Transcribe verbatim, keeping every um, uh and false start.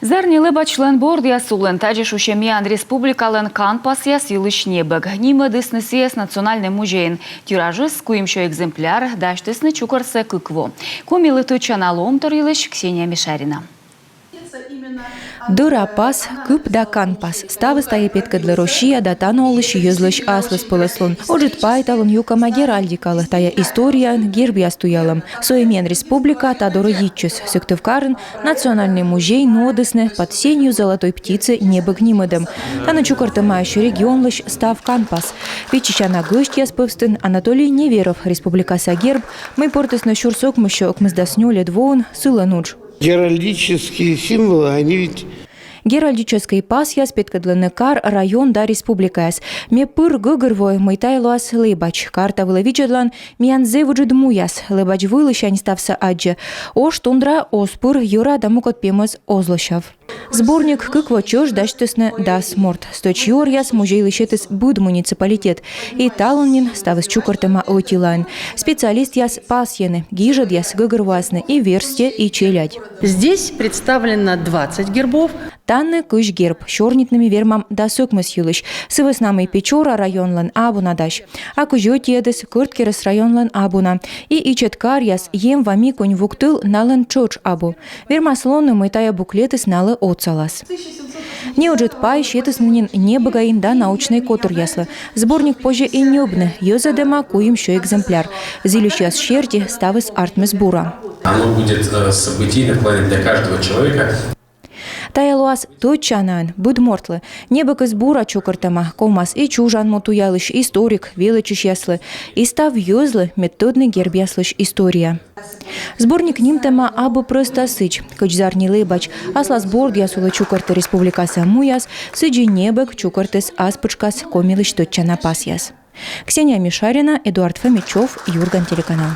Зарни лэбачлэн бордъяс улын тадзи шусьӧ миян республикалэн канпасъяс йылысь небӧг. Нимӧдісны сійӧс Национальнӧй музейын. Тиражыс куимсё экземпляр, дасьтісны чукӧрсӧ кык во. Комилы тӧдчана лоӧмтор йылысь Ксения Мишарина. Дӧра пас, кып да канпас — ставыс тайӧ петкӧдлӧ Россия да тані олысь йӧзлысь аслыспӧлӧслун. Ыджыд пай талун юкӧма геральдикалы, тайӧ историяын гербъяс туялӧм. Со и миян республика та дорӧ йитчис. Сыктывкарын Национальнӧй музей нуӧдісны «Под сенью золотой птицы» небӧг нимӧдӧм. Тані чукӧртӧмаӧсь регионлысь став канпас. Печысяна гӧсьтъяс пӧвстын Анатолий Неверов республикаса герб, мый портісны сюрс ӧкмыссё ӧкмысдас нёльӧд воын, сылӧн удж. Геральдические символы, они ведь... Геральдическӧй пасъяс петкӧдлӧны кар, район да республикаяс. Ме пыр гӧгӧрвои, мый тайӧ лоас лэбач. Карта вылӧ видзӧдлан, миян зэв ыджыд муяс. Лэбач вылысянь ставсӧ аддзӧ. Ош тундра оз пыр, йӧра да мукӧд пемӧс оз лӧсяв. Сборник «Кык во чӧж» дасьтісны дас морт. Стӧч юӧръяс музейлы сетіс быд муниципалитет. И талун нин ставыс чукӧртӧма ӧтилаын. Специалистъяс пасйӧны: гижӧдъяс гӧгӧрвоасны и верстьӧ, и челядь. Здесь представлено двадцать гербов. Тані кызь герб, сёрнитны ми вермам дас ӧкмыс йылысь. Сы вӧсна мый Печора районлӧн абу на дась. А кызь ӧтиӧдыс Кӧрткерӧс районлӧн абу на. И ичӧт каръяс Емва-Микунь вуктыл налӧн тшӧтш абу. Вермас лоны, мый тайӧ буклетыс налы отсалас. Неыджыд пай сетісны нин небӧгаин да научнӧй котыръяслы. Сборник позьӧ и ньӧбны, йӧзӧдӧма куимсё экземпляр. Зільысьяс серти, ставыс артмис бура. Оно будет э, событийно в плане для каждого человека. Тайӧ лоас тӧдчанаӧн быд мортлы. Небӧгыс бура чукӧртӧма, ковмас и чужан му туялысь, историк, велӧдчысьяслы, и став йӧзлы, мед тӧдны гербъяслысь история. Сборник нимтӧма абу прӧста сідз. Кыдз зарни лэбач, аслас бордъяс улӧ чукӧртӧ республикаса муяс, сідзи небӧг чукӧртіс ас пытшкас Комилысь тӧдчана пасъяс. Ксения Мишарина, Эдуард Фомичев, «Юрган» телеканал.